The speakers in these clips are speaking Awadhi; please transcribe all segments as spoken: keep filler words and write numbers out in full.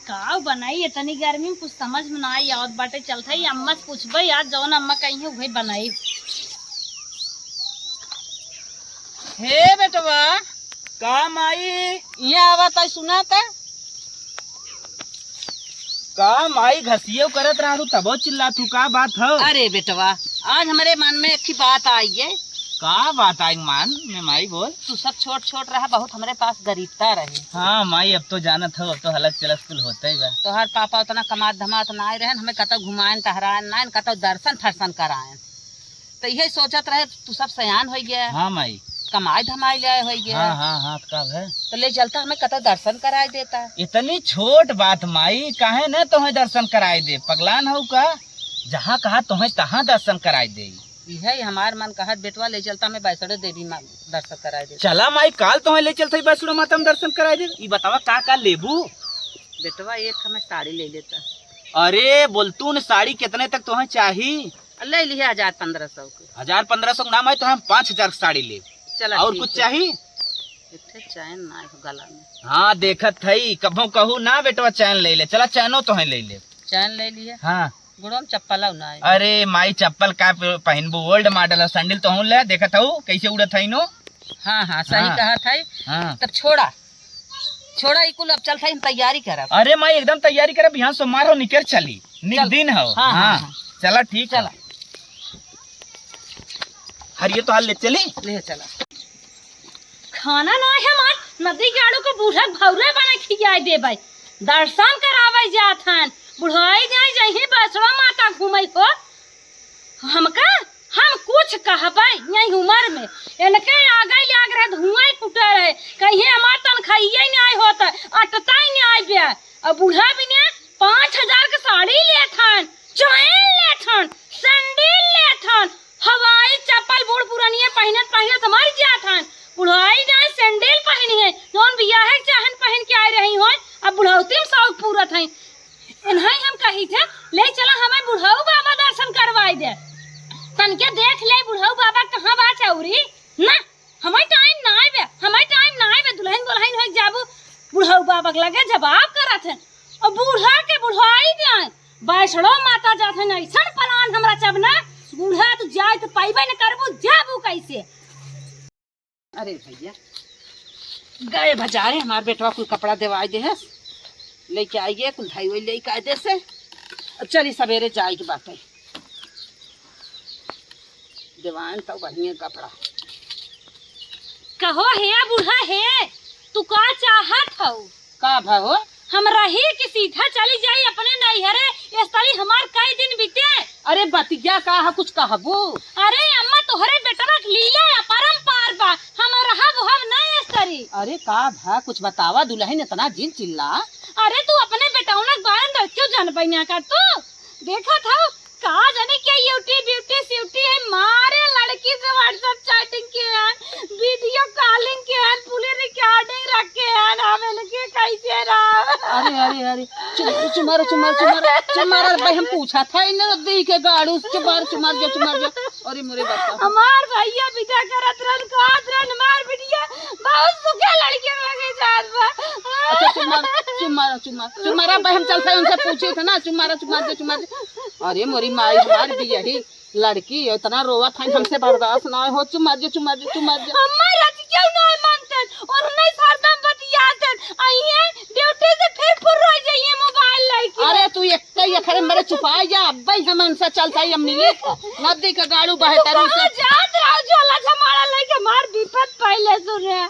का बनाई, इतनी गर्मी में कुछ समझ में ना आई आवत बाटे। चलत हई अम्मा से पूछबे, आज जौन अम्मा कही है उहे बनाई। हे बेटवा। का माई? यहाँ आवा ताई, सुना त। का माई, घसियो करत रहा तू, तबो चिल्ला तू, का बात हो? अरे बेटवा, आज हमरे मन में एक ठे बात आई है। का बात आई मन में माई, बोल। तू सब छोट छोट रहा, बहुत हमरे पास गरीबता रहे। हाँ माई, अब तो जानत हो, अब तो हलक चलक कुल होते ही बा। तोहार पापा उतना कमात धमात ना आए रहन, हमें कतौ घुमाएन टहराएन ना, कतौ दर्शन फर्शन कराएन। तो यही सोचत रहे, तू सब सयान हो गया। हाँ माई। कमाई धमाई ले आए हो गया। हाँ, हाँ, हाँ, तो का है? तो ले चलता, हमें कतौ दर्शन कराए देता। इतनी छोट बात माई, काहे न तोहे दर्शन कराए दे? पगलान हो का? जहाँ कहा तोहे तहाँ दर्शन कराए दे। यही हमार मन कहत, बेटवा ले चलता, हमें वैष्णो देवी मा-, दर्शन कराए दे। चला माई, काल तोहे ले चलता ही वैष्णो माता में दर्शन कराए दे। ई बतावा का का लेबू? बेटवा एक हमें साड़ी ले लेता। अरे बोलतू न, साड़ी कितने तक तोहे चाही? ले लिहे हजार पन्द्रह सौ के। हजार पन्द्रह सौ के ना माई, तो हम पाँच हजार के साड़ी लेब। चला और ठीक कुछ है। चाही? एक ठे चैन ना हो गला में। हाँ, देखत हई, कभो कहू ना बेटवा चैन ले ले। चला चैनो तोहे ले ले। चैन ले लिहे। हाँ। गोड़वा में चप्पल ना है। अरे माई, चप्पल का प-, पहिनबू? Old model है, सैंडल तोहू ले, देखत हऊ कैसे उड़त हई नो। हाँ, हाँ, सही हाँ। कहत हई। हाँ। तब छोड़ा, छोड़ा ई कुल, अब चलत हई हम तैयारी करब। अरे माई, एकदम तैयारी करब, यहाँ सोमवार हो, निकर चली, निक चल। दिन हो। हाँ, हाँ, हाँ। हाँ। चला ठीक चला। है। हरिये तो हाल ले चली। ले चला। खाना ना है हमार, नदी के आड़ू के बूढ़ा भौरे बने खियाए देबै। दर्शन करावे जात हन, बुढ़ाई जाए जहीं बसवा माता घूमै हो। हमका, हम कुछ कहबै यही उम्र में, इनके आगे लाग रहे धुआं फूटे रहे, कहीं हमार तनखाइये नहीं होत, अटता ही नहीं बे। अब बूढ़ा भी ने पाँच हजार के साड़ी लेत हन, चैन लेत हन, सैंडल लेत हन, हवाई चप्पल बूढ़ पुरानिया पहिनत पहिनत मर जात हन। बुढ़ाई जाए सैंडल पहिनी है, जौन बियाहे के चाहन पहिन के आए रही होय, अब बुढ़ौती में शौक पूरत है। इन्हें हम कही थे, ले चला हमें बुढ़ऊ बाबा दर्शन करवाई दे, तनके देख ले बुढ़ऊ बाबा कहाँ बा चौरी। ना, हमारे टाइम ना आए बे, हमारे टाइम ना आए बे, दुल्हन दुल्हन हो जाबू, बुढ़ऊ बाबा के लगे जवाब करत है। और बूढ़ा के बुढ़ाई जाए, वैष्णो माता जात है, ऐसन प्लान हमरा चबना, बूढ़ा तू जाए तो पाइबे न करबू, जाबू कैसे? अरे भैया, गए बाजारे, हमार बेटवा कुल कपड़ा देवाई दे है, लेके आई है कुल धाई वही लेके आए दे से। अब चली सवेरे जाए के बाटे। देवान तो बढ़िया कपड़ा। कहो हे बूढ़ा हे, तू का चाहत हऊ? का भा हो? हम रही कि सीधा चली जाई अपने नैहरे, इस तरी हमार कई दिन बीते। अरे बतिया का है, कुछ कहबू? अरे अम्मा, तोहरे बेटवा के लीला अपरंपार बा, हम रहब हम नहीं इस तरी। अरे का भा, कुछ बतावा, दुल्हन इतना जिन चिल्ला। अरे तू अपने बेटौना के बारे में क्यों जानबे ना कर तू? देखत हऊ, का जाने के यूटी ब्यूटी स्यूटी है, मारे लड़की से WhatsApp chatting के हैं, video calling के हैं, पूरी recording रखे हैं, हम इनके कैसे रहा? अरे, अरे, अरे, चुम-, चुमारो, चुमारो, चुमारो, चुमारो, भाई हम पूछा था, इन्हें तो दी के गाड़ू, चुमार, चुमार जा, चुमार जा। अरे मोरे बापा। हमार भैया विदा करत रहन, कहत रहन, हमार बिटिया बहुत सुखी लड़की मांगे जात बा। अच्छा, चुप मार, चुप मार, चुप मार, चुप मारा भाई, हम चलते हैं, उनसे पूछे थे ना, चुप मारा, चुप मार दे, चुप मार दे। अरे मोरी माई, हमार भी यही लड़की इतना रोवत है, हमसे बर्दाश्त ना हो, चुप मार दे, चुप मार दे, चुप मार दे। हमार आज क्यों ना मानते और नहीं सरदम बतियाते, आई है ड्यूटी से फिर फुर रह जाइए मोबाइल लेके। अरे तू एक कई अखरे मेरे चुपाई जा, अब्बे हम उनसे चलता ही हम मिली। नदी के गाड़ू बहे तू तरू से। कहाँ जात रहो जो लज हमारा लेके मार विपत पहले सुने।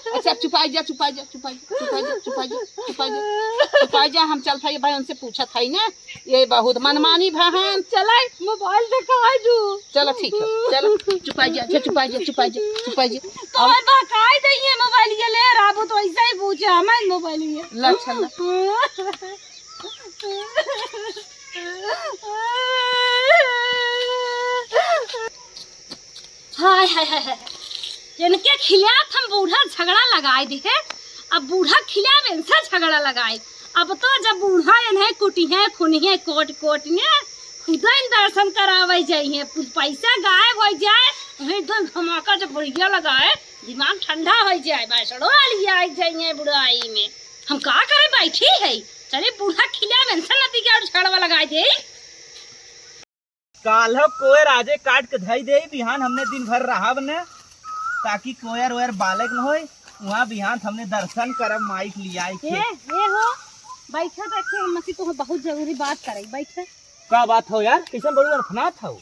अच्छा चुपाई जा, चुपाई जा, चुपाई जा, चुपाई जा, चुपाई जा, चुपाई जा, चुपाई जा, हम चलता ही भाई उनसे पूछत है ना। ये बहुत मनमानी भहन। चला, मोबाइल दिखाई दू। चला, ठीक है, चला, चुपाई जा, अच्छा, चुपाई जा, चुपाई जा, चुपाई जा। तो अब मैं बहकाई दे ये मोबाइल, ये ले रहा, वो तो ऐसा ही पूछा, हमारे मोबाइल ये। ला, चला। हाय, हाय, हाय, हाय। इनके खिलाफ हम बूढ़ा झगड़ा लगाए दिहे। अब बूढ़ा खिलाफ इनसे झगड़ा लगाए। अब तो जब बूढ़ा इन्हें कुटिहे, खुनिहे, कोट, कोट में खुदा इन दर्शन करावे जाइए। पैसा गायब हो जाए, वही दो धमाका जब बढ़िया लगाए, दिमाग ठंडा होइ जाए, बासड़ो वाली आई जाइए बुढ़ाई में। हम का करे बैठी है, चली बूढ़ा खिला मेंशन नदी के और झड़वा लगाए दे। काल्हो कोयर आजे काट के धई दे, बिहान हमने दिन भर रहब न, ताकि कोयर ओयर बालक न होए। वहाँ बिहान हमने दर्शन करब माई के लियाई के। ए, ए हो, बैठा, बैठा, हम मसी तोह बहुत जरूरी बात करे, बैठा। का बात हो यार, कैसन बड़ू अनफनात हो?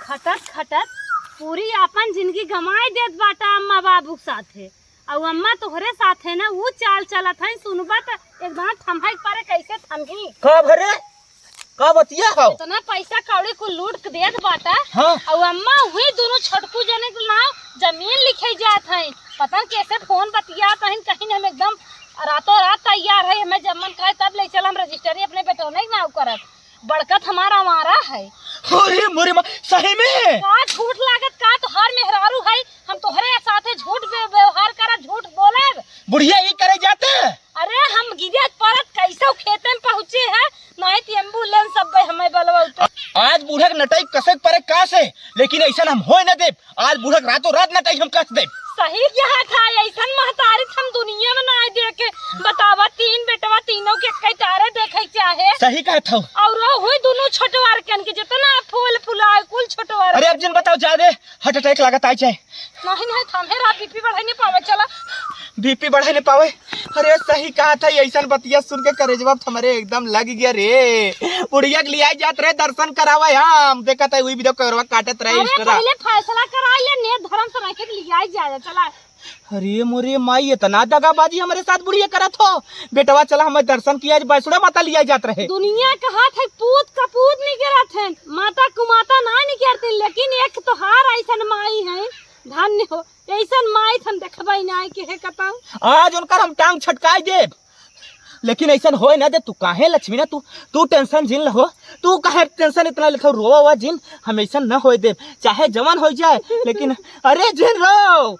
खटत खटत पूरी आपन जिंदगी गंवाई देत बाटा अम्मा बाबू के साथे। अउ अम्मा तोहरे साथे ना ऊ चाल चलत हईं, सुनबा त एकदम थम्है के परे, कैसे थम्ही। का भरे? का बतिया हो? इतना पैसा कौड़ी कुल लूट के देत बाटा। हाँ। अउ अम्मा वही दोनों छोटकू जने के नाव जमीन लिखे जात हईं। पता न कैसे फोन बतियात हईं, कहीं हम एकदम रातों रात तैयार है, हमें जब मन कहे तब ले चल, हम रजिस्टरी अपने बेटौने के नाव करब। बड़का त हमार आवारा है। अरे मोरे माँ, सही में? का झूठ लागत का, तोहार मेहरारू है, हम तोहरे साथे झूठ व्य-, व्यवहार करब, झूठ बोलब। बुढ़िया ई करे जाते? अरे हम गिरत पड़त कैसे खेते में पहुँचे हैं, नहीं तो एम्बुलेंस सब हमें बलवाते। आज बूढ़ा के नटाई कसे के परे का से, लेकिन ऐसन हम होए न देब। आज बूढ़ा के रातों रात नटाई हम कस देब। सही कहा था, ऐसन महतारी हम दुनिया में ना देखे। बतावा, तीन बेटवा, तीनों के कई तारे देखे चाहे। सही कहा था। और हुई दोनों छोटवार के, इनके जितना फूल फुलाए, कुल छोटवार अरे के। अब जिन बताओ, ज्यादा हार्ट अटैक लागत आई चाहे। नहीं, नहीं, थमे रहा, बीपी बढ़े नहीं पावे, चला। बीपी बढ़े नहीं पावे? अरे सही कहा था, ऐसन बतिया सुन के करेजवा हमरे एकदम लग गया रे। बुढ़िया के लियाई जात रहे दर्शन करावे हम, देखत है वही वीडियो कवरवा काटत रहे अरे, इंस्टा। पहले फैसला करा ले, नेत धर्म से रखे के लियाई जाए, चला। अरे मोरे माई, इतना दगाबाजी हमरे साथ बुढ़िया करत हो। बेटवा चला, हमें दर्शन किया, आज बैसुड़ा माता लियाई जात रहे। दुनिया के हाथ है, पूत का पूत नहीं गिरत है, माता कुमाता ना नहीं गिरते, लेकिन एक तोहार ऐसन माई है, धन्य हो। ऐसन माई त हम देखबै नाई के है कतौ। आज उनकर हम टांग छटकाई देब, लेकिन ऐसन होए ना दे। तू काहे लक्ष्मी ना, तू, तू टेंशन जिन लहो, तू काहे टेंशन इतना लेथो, रोवा हुआ जिन, हम ऐसन न होए देब, चाहे जवन हो जाए, लेकिन अरे जिन रो,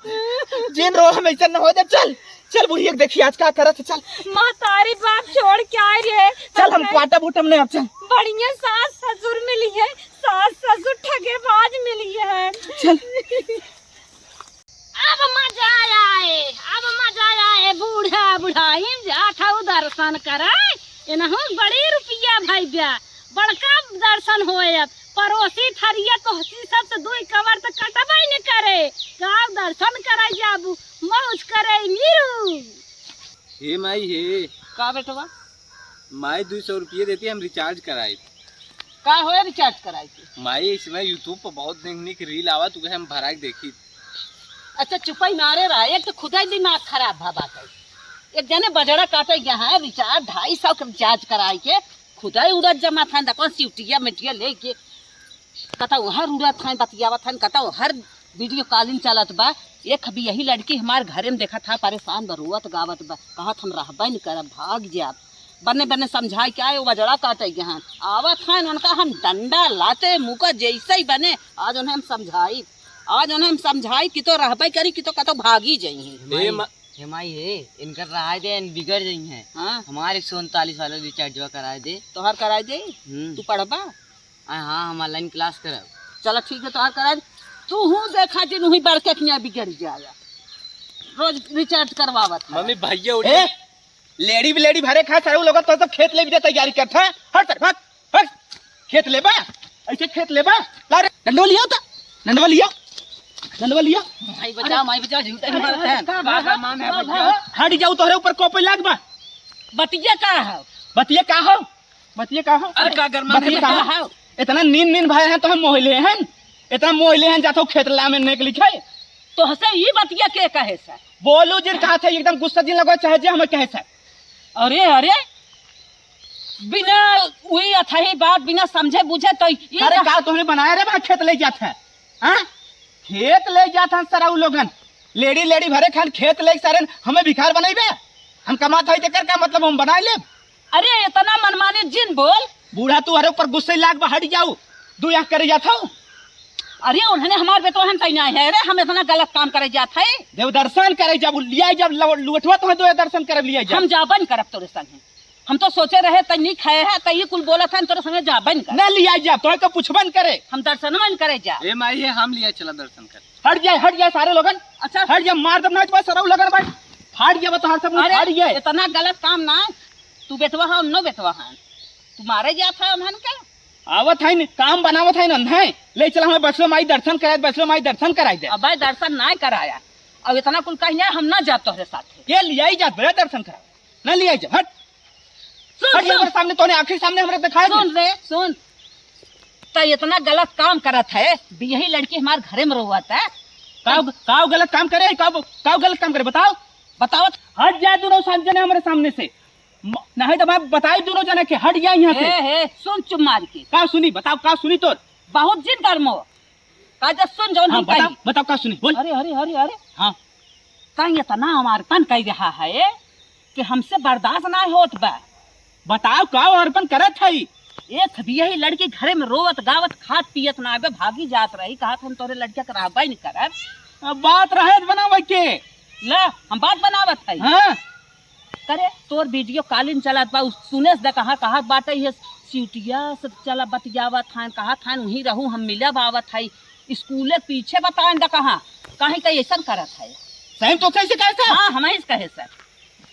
जिन रो, हम ऐसन न होए देब। चल, चल बुढ़िया के देखी आज का करत है, चल। महतारी बाप छोड़ के आए रे। चल हम काटब उटब नहीं अब, चल। बढ़िया सास ससुर मिली है, सास ससुर ठगेबाज मिली है। चल। अब मजा आए, अब मजा आए, बूढ़ा बुढ़ाइन जात हऊ दर्शन करे। एनहू बड़ी रुपया भई बा, बड़का दर्शन होए। अब पड़ोसी थरिया तोहसी सबसे दुई कवर त कटबै न करे। गाँव दर्शन करे जाबू, मौज करे मीरू। हे माई हे। का बेटवा? माई दुई सौ रुपये देती, हम रिचार्ज कराई। का होए रिचार्ज कराई के? माई, इसमें YouTube पर बहुत नीक नीक रील आवत, उहे हम भरा के देखी। अच्छा, चुपई मारे रहा, एक तो खुदै दिमाग खराब भा बाटे। एक जने बजड़ा काटे गया है, रिचार्ज ढाई सौ के रिचार्ज कराई के, खुदै उड़त जमा था, देखो सिउटिया मिटिया लेके, कतौ हर उड़त हैं, बतियावत हैं, कतौ हर वीडियो कॉलिंग चलत बा। एक अभी यही लड़की हमार घरे में देखत हा, परेशान बा, रोवत गावत बा, कहत हम रहबे न करब, भाग जाब। बने बने समझाई के आए, वो बजड़ा काटे के हैं, आवत हैं उनका हम डंडा लाते मुका जैसे ही बने, आज उन्हें हम समझाई, आज उन्हें हम समझाई कि तो रहबे करी कि तो कतौ भागी जाई हैं। ए माई, मा- हे माई हे, इनकर रहाई दे, इन बिगड़ जाई हैं। हाँ। हमार एक सौ उनतालीस वाला रिचार्जवा कराए दे। तोहर कराए दे? हम्म। तू पढ़बा? आ, हाँ, हम ऑनलाइन क्लास करब। चला ठीक है, तोहार कराए दे। तू हूँ देखा जिन हुई बड़के किया बिगड़ जाया, रोज रिचार्ज करवावत है। मम्मी भैया उठे। ए, लेडी भी लेडी भरे खा, सारे लोग तो, तो खेत ले भी तैयारी करत है। हट सर, भाग, भाग। खेत लेबा? ऐसे खेत लेबा? ला रे, डंडवा लियाओ तो, डंडवा लियाओ, डंडवा लियाओ। माई बचाओ, माई बचाओ, झूठे में मारत हैं। का बात है, मान है भैया? हट जाऊ, तोहरे ऊपर कोपे लाग बा। बतिया का है? बतिया का हो? बतिया का हो? अरे का गरमा बतिया का हो? इतना नीन नीन भाई हैं तो हम मोहिले हैं, इतना मोहिले हैं जातो खेत ला में नेक लिखे। तो हसे ई बतिया के कहे सर? बोलू जिन कहा थे, एकदम गुस्सा जिन लगो, चाहे जे हमें कहे सर। अरे, अरे, बिना उई अथाही बात, बिना समझे बुझे तो ई अरे का का तोहने बनाया रे बा खेत ले जात है? हाँ? खेत ले जात हैं सराऊ लोगन। लेडी लेडी भरे खान खेत ले सारे हमें भिखार बनाइबे? हम कमात है तेकर का मतलब हम बनाए लेब? अरे इतना मनमानी जिन बोल। बूढ़ा तू हरे ऊपर गुस्से लाग बा, हट जाऊ। दू आँख करे जात हूँ। अरे उन्होंने हमार बेटवा हम तैना है रे, हम इतना गलत काम करे जात है। देव दर्शन करे जब लिया जब लव-, लुअठवा तो है दो दर्शन करे लिया जब। हम जाबन करब तोरे संगे। हम तो सोचे रहे, तै नहीं खाए है, तै ये कुल बोलत है, हम तोरे संगे जाबे न कर। ना लिया जा, तोहे तो पूछबे न करे। हम दर्शन में करे जा। ए माई, ये हम लिया चला दर्शन कर। हट जाए, हट जाए सारे लोगन। अच्छा। हट जाए, मार दब ना, तुम्हारे सरऊ लगन भाई। हट जाए, बता, हर सब अरे, हट जाए। इतना गलत काम ना, तू बेटवा है, हम नो बेटवा है, तू मारे जात है उन्हन के। आवत है न, काम बनावत है न, नहीं। ले चला हमें वैष्णो माई दर्शन कराए, वैष्णो माई दर्शन कराए दे। अबे दर्शन ना कराया, अब इतना कुल कहीं हम ना जात तोहरे साथे। ये लियाई जात बे दर्शन करा, ना लियाई जात, हट। सुन, हट, सुन। हमारे सामने तोने आखिरी सामने हमरे दिखाए दे। सुन रे, सुन। त इतना गलत काम करत है, बियही लड़की हमार घरे में रोवत है। काव, काव गलत काम करे, काव, काव गलत काम करे, बताओ। बतावत। हट जाए दोनों साथ जने हमारे सामने से। म-, नहीं तो मैं बताई दोनों जने के, हट जाए यहाँ से। हे, हे, सुन चुप मार के। का सुनी, बताओ, का सुनी तोर? बहुत जिन गर्मो। का जब सुन जौन हाँ, हम बताओ, कही। बताओ, का सुनी, बोल। अरे, अरे, अरे, अरे। हाँ। तंग इतना हमार तन कह रहा है कि हमसे बर्दाश्त ना होत बा। बताओ, का अरपन करत है? एक बियही लड़की घरे में रोवत, गावत, खात, पियत ना बे, भागी जात रही, कहत हम तोरे लड़किया के रहबे नहीं करब। अब बात रहे बनावे के। ला, हम बात बनावत है। हाँ। करे, तोर वीडियो कॉलिंग चलत बा, उ सुनेस द कहाँ, कहत बाटे, ये सिउटिया से चला बतियावत हन, कहत हन, वहीं रहू, हम मिलब आवत हई, स्कूले पीछे बताएन द कहाँ, कहीं कहीं ऐसन करत है। सही तो सही से कहे सर। हाँ, हम ही से कहे सर।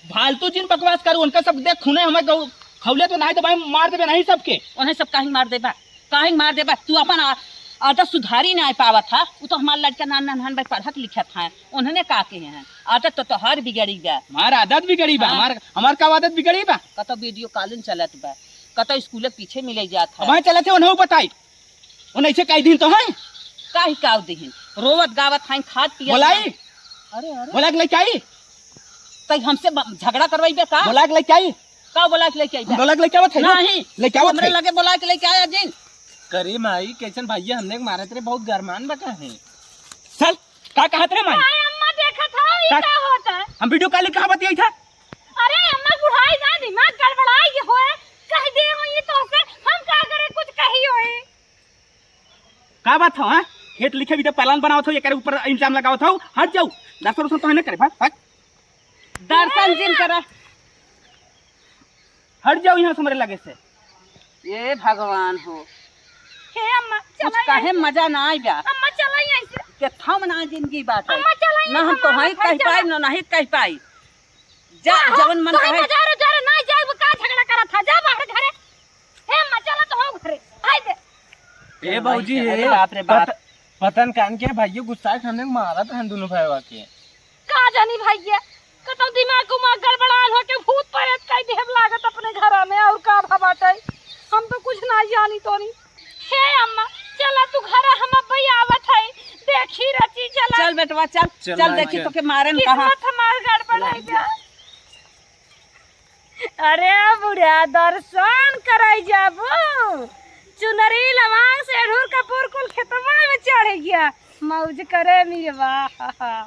फालतू जिन बकवास करू, उनका सब देख खूने हमें गौ-, खौले तो नहीं तो भाई मार देबे नहीं सबके। उन्हें सब काहे मार देबा, काहे मार देबा? तू अपन आ-, आदत सुधारी नहीं पावत है। वो तो हमार लड़का नान नान भाई पढ़त लिखत है, उन्होंने का कहे हैं, आदत तो तोहार बिगड़ी बा। हमार आदत बिगड़ी बा, हाँ। हमार, हमार का आदत बिगड़ी बा? कतो वीडियो कॉलिंग चलत बा, कतो स्कूल के पीछे मिले जात है। अब चलत है, उन्हें बताई, उन्हें ऐसे कह दिन तो है। काहे का दिन? रोवत गावत हैं, खात पियत बोलाई? हैं। अरे, अरे। बोला के लेके आई? तई हमसे ब-, झगड़ा करवाई बे का? बोला के लेके आई? का बोला के लेके आई बे? बोला के लेके आवत है ना? नहीं। लेके तू आवत हमरे है। लगे बोला के लेके आया जिन। करे माई, कैसन भैया हमने के मारत रे, बहुत गरमान बा काहे? चल, का कहत रे माई? हाय अम्मा, देखत हौ, ई का? का होत है? हम वीडियो कॉल कहाँ बतियाई था? अरे अम्मा, बुढ़ाई ना दिमाग गड़बड़ाई होए, कह दे हो ये तो से, हम का करे कुछ कही होए। का बात हो, हाँ? खेत लिखे भी तो प्लान बनावत हो, एकरे ऊपर इल्जाम लगावत हो, हट जाओ। दर्शन उर्शन तो है ना करे, भाग, भाग। दर्शन जिन करा। हट जाओ यहाँ से हमरे लगे से। ए भगवान हो। हे अम्मा, कुछ चला काहे यहाँ से। मजा ना आइबा। अम्मा, चला यहाँ से। के थम ना जिंदगी बात है। अम्मा, चला ना यहाँ हम से, तो हमार हई घर कह चला। पाई, ना नहीं कह पाई। जा, का हो? जवन मन तोहरे कहे। बाजारे, जारे ना जाए, वो का झगड़ा करत था? जा बाहर घरे। हे अम्मा, चला तो हो घरे। आई दे। ए भौजी, अरे हे, बाप रे बाप। पत-, पतन कान के भाइयों गुस्सा के हमने मारा था हम दोनों भाईवा के। का जानी भैया, कतौ दिमाग उमाग गड़बड़ाल हो के भूत प्रेत कई देहब लागत अपने घरा में, और का भा बाटे, हम तो कुछ ना जानी तोनी। हे अम्मा, चला तू घरा, हम अब्बे आवत है, देखी रची, चला। चल बेटवा, चल, चल चल माई, देखी चल। तोके मारन कहाँ। किस्मत हमार गड़बड़ है जा। अरे बुढ़ा, दर्शन कराई जाबू, चुनरी लवांग से अढ़ूर कपूर कुल खेतवा में चढ़ गया, मौज करे मेरे वाह।